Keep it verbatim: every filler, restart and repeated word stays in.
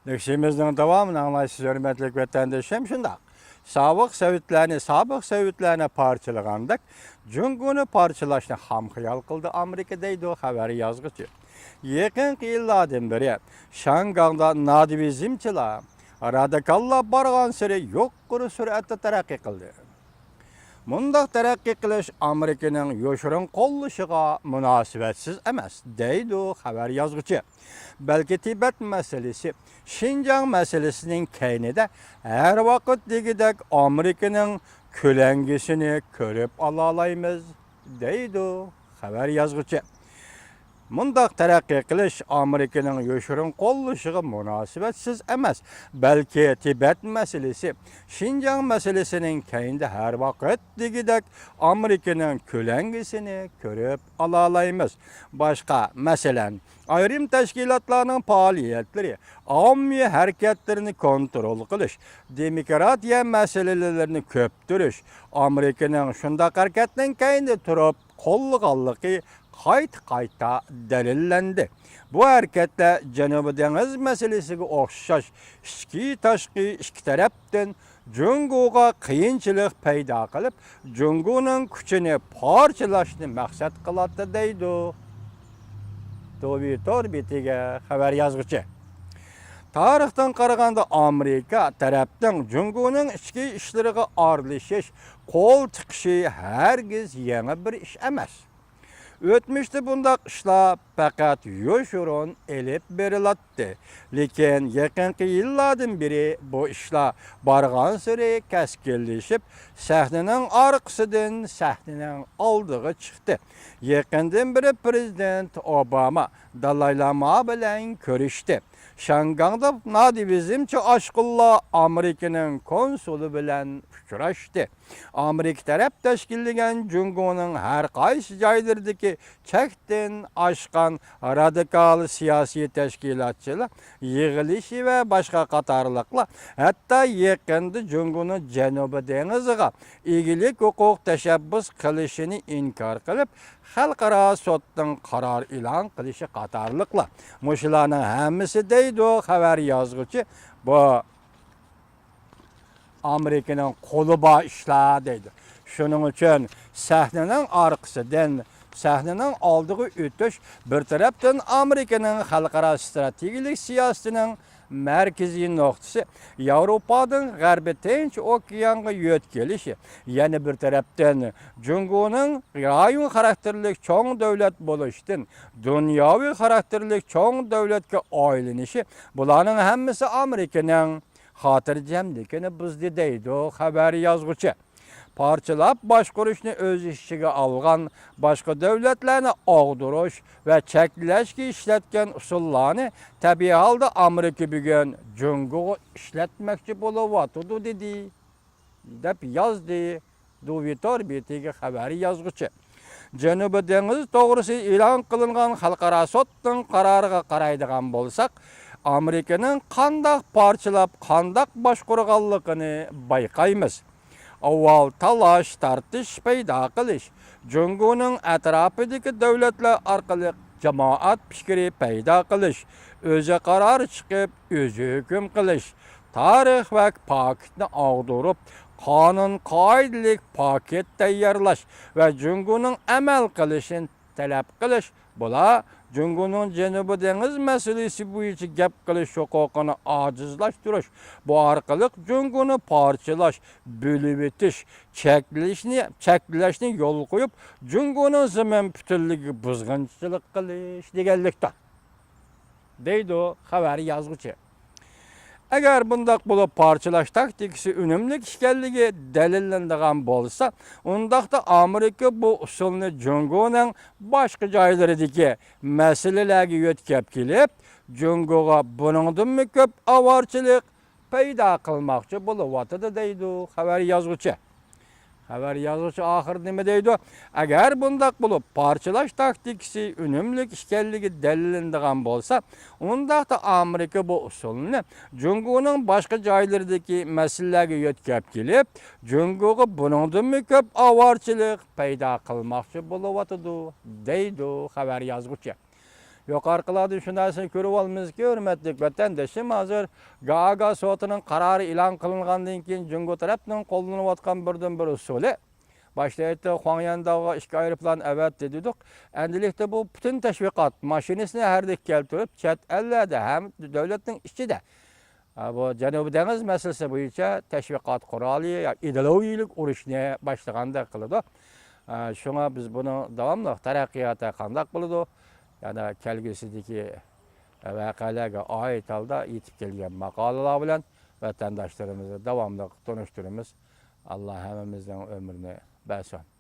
نەشرىمىزنىڭ داۋامىنى ئاڭلايسىز، ھۆرمەتلىك ۋەتەندىشىم. شۇنداق، سابىق سوۋېتلارنى، سابىق سوۋېتلارنى پارچىلىغاندەك، جۇڭگونى پارچىلاشنى خام خىيال قىلدى ئامېرىكا، دەيدۇ خەۋەر يازغۇچى. يېقىنقى يىللاردىن بېرى شياڭگاڭدا نادىۋىزمچىلار، رادىكاللار بارغانسېرى يۇقىرى سۈرئەتتە تەرەققىي قىلدى. مۇنداق تەرەققىي قىلىش ئامېرىكىنىڭ يوشۇرۇن قوللىشىغا مۇناسىۋەتسىز ئەمەس، دەيدۇ خەۋەر يازغۇچى. بەلكى تىبەت مەسىلىسى، شىنجاڭ مەسىلىسىنىڭ كەينىدە ھەر ۋاقىت دېگۈدەك ئامېرىكىنىڭ كۆلەڭگىسىنى كۆرۈپ ئالالايمىز، دەيدۇ خەۋەر يازغۇچى. مۇنداق تەرەققىي قىلىش ئامېرىكىنىڭ يوشۇرۇن قوللىشىغا مۇناسىۋەتسىز ئەمەس، بەلكى تىبەت مەسىلىسى، شىنجاڭ مەسىلىسىنىڭ كەينىدە ھەر ۋاقىت دېگۈدەك ئامېرىكىنىڭ كۆلەڭگىسىنى كۆرۈپ ئالالايمىز. باشقا، مەسىلەن، ئايرىم تەشكىلاتلارنىڭ پائالىيەتلىرى، ئاممىۋى ھەرىكەتلىرىنى كونترول قىلىش، دېموكراتىيە مەسىلىلىرىنى كۆپتۈرۈش، ئامېرىكىنىڭ شۇنداق ھەرىكەتنىڭ كەينىدە تۇرۇپ قوللىغانلىقى قايتا-قايتا دەلىللەندى. بۇ ھەرىكەتلەر جەنۇبىي دېڭىز مەسىلىسىگە ئوخشاش ئىچكى-تاشقى ئىككى تەرەپتىن جۇڭگوغا قىيىنچىلىق پەيدا قىلىپ، جۇڭگونىڭ كۈچىنى پارچىلاشنى مەقسەت قىلاتتى، دەيدۇ دوۋى تور بېتىگە خەۋەر يازغۇچى. تارىختىن قارىغاندا، ئامېرىكا تەرەپنىڭ جۇڭگونىڭ ئىچكى ئىشلىرىغا ئارىلىشىش، قول تىقىشى ھەرگىز يېڭى بىر ئىش ئەمەس. ئۆتمۈشتە بۇنداق ئىشلار پەقەت يوشۇرۇن ئېلىپ بېرىلاتتى. لېكىن يېقىنقى يىللاردىن بېرى بۇ ئىشلار بارغانسېرى كەسكىنلىشىپ، سەھنىنىڭ ئارقىسىدىن سەھنىنىڭ ئالدىغا چىقتى. يېقىندىن بېرى پىرېزىدېنت ئوباما دالاي لاما بىلەن كۆرۈشتى. شياڭگاڭدا نادىۋىزمچى ئاشقۇنلار ئامېرىكىنىڭ كونسۇلى بىلەن ئۇچراشتى. ئامېرىكا تەرەپ تەشكىللىگەن جۇڭگونىڭ ھەر قايسى جايلىرىدىكى چەكتىن ئاشقان رادىكال سىياسىي تەشكىلاتچىلار يىغىلىشى ۋە باشقا قاتارلىقلار، ھەتتا يېقىندا جۇڭگونىڭ جەنۇبىي دېڭىزىغا ئىگىلىك ھوقۇق تەشەببۇس قىلىشىنى ئىنكار قىلىپ، خەلقئارا سوتنىڭ قارار ئېلان قىلىشى قاتارلىقلار. مۇشۇلارنىڭ ھەممىسى، دەيدۇ خەۋەر يازغۇچى، بۇ ئامېرىكىنىڭ قولى بار ئىشلار، دەيدۇ. شۇنىڭ ئۈچۈن سەھنىنىڭ ئارقىسىدىن سەھنىنىڭ ئالدىغا ئۆتۈش، بىر تەرەپتىن ئامېرىكىنىڭ خەلقئارا ئىستراتېگىيەلىك سىياسىتىنىڭ مەركىزىي نۇقتىسى ياۋروپادىن غەربىي تىنچ ئوكيانغا يۆتكىلىشى، يەنە بىر تەرەپتىن جۇڭگونىڭ رايون خاراكتېرلىك چوڭ دۆلەت بولۇشتىن دۇنياۋى خاراكتېرلىك چوڭ دۆلەتكە ئايلىنىشى، بۇلارنىڭ ھەممىسى ئامېرىكىنىڭ خاتىرجەملىكىنى بۇزدى، دەيدۇ خەۋەر يازغۇچى. پارچىلاپ باشقۇرۇشنى ئۆز ئىچىگە ئالغان، باشقا دۆلەتلەرنى ئاغدۇرۇش ۋە چەكلەشكە ئىشلەتكەن ئۇسۇللارنى تەبىئىي ھالدا ئامېرىكا بۈگۈن جۇڭگوغا ئىشلەتمەكچى بولۇۋاتىدۇ، دېدى، دەپ يازدى دوۋى تور بېتىگە خەۋەر يازغۇچى. جەنۇبىي دېڭىز توغرىسى ئېلان قىلىنغان خەلقئارا سوتنىڭ قارارىغا قارايدىغان بولساق، ئامېرىكىنىڭ قانداق پارچىلاپ، قانداق باشقۇرغانلىقىنى بايقايمىز. ئاۋۋال تالاش-تارتىش پەيدا قىلىش، جۇڭگونىڭ ئەتراپىدىكى دۆلەتلەر ئارقىلىق جامائەت پىكرى پەيدا قىلىش، ئۆزى قارار چىقىپ، ئۆزى ھۆكۈم قىلىش، تارىخ ۋە پاكىتنى ئاغدۇرۇپ، قانۇن-قائىدىلىك پاكىت تەييارلاش ۋە جۇڭگونىڭ ئەمەل قىلىشىنى تەلەپ قىلىش، بۇلار جۇڭگونىڭ جەنۇبىي دېڭىز مەسىلىسى بويىچە گەپ قىلىش ھوقۇقىنى ئاجىزلاشتۇرۇش، بۇ ئارقىلىق جۇڭگونى پارچىلاش، بۆلۈۋېتىش، چەكلىشنى، چەكلەشنى يولغا قويۇپ، جۇڭگونىڭ زېمىن پۈتۈنلۈكىگە بۇزغۇنچىلىق قىلىش دېگەنلىكتۇر، دەيدۇ خەۋەر يازغۇچى. ئەگەر بۇنداق بولۇپ، پارچىلاش تاكتىكىسى ئۈنۈملۈك ئىكەنلىكى دەلىللىنىدىغان بولسا، ئۇنداقتا ئامېرىكا بۇ ئۇسۇلنى جۇڭگونىڭ باشقا جايلىرىدىكى مەسىلىلەرگە يۆتكەپ كېلىپ، جۇڭگوغا بۇنىڭدىنمۇ كۆپ ئاۋارىچىلىق پەيدا قىلماقچى بولۇۋاتىدۇ، دەيدۇ خەۋەر يازغۇچى. خەۋەر يازغۇچى ئاخىرىدا نېمە دەيدۇ؟ ئەگەر بۇنداق بولۇپ، پارچىلاش تاكتىكىسى ئۈنۈملۈك ئىكەنلىكى دەلىللىنىدىغان بولسا، ئۇنداقتا ئامېرىكا بۇ ئۇسۇلنى جۇڭگونىڭ باشقا جايلىرىدىكى مەسىلىلەرگە يۆتكەپ كېلىپ، جۇڭگوغا بۇنىڭدىنمۇ كۆپ ئاۋارىچىلىق پەيدا قىلماقچى بولۇۋاتىدۇ، دەيدۇ خەۋەر يازغۇچى. يۇقىرىقىلاردىن شۇ نەرسىنى كۆرۈۋالىمىزكى، ھۆرمەتلىك ۋەتەندىشىم، ھازىر گاگا سوتىنىڭ قارارى ئېلان قىلىنغاندىن كېيىن جۇڭگو تەرەپنىڭ قوللىنىۋاتقان بىردىنبىر ئۇسۇلى، باشتا ئېيتتى، خۇاڭيەنداۋغا ئىككى ئايروپىلان ئەۋەتتى دېدۇق. ئەندىلىكتە بۇ پۈتۈن تەشۋىقات ماشىنىسىنى ھەردىككە كەلتۈرۈپ، چەت ئەللەردە ھەم دۆلەتنىڭ ئىچىدە، ھە، بۇ جەنۇبىي دېڭىز مەسىلىسى بويىچە تەشۋىقات قورالى يا ئىدېئولوگىيىلىك ئۇرۇشنى باشلىغاندەك قىلىدۇ. ھە، شۇڭا بىز بۇنىڭ داۋاملىق تەرەققىياتى قانداق بولىدۇ؟ يەنە كەلگۈسىدىكى ۋەقەلەرگە ئائىت ھالدا يېتىپ كەلگەن ماقالىلەر بىلەن ۋەتەنداشلىرىمىزنى داۋاملىق تونۇشتۇرىمىز. ئاللا ھەممىمىزنىڭ ئۆمرىنى بەرسۇن.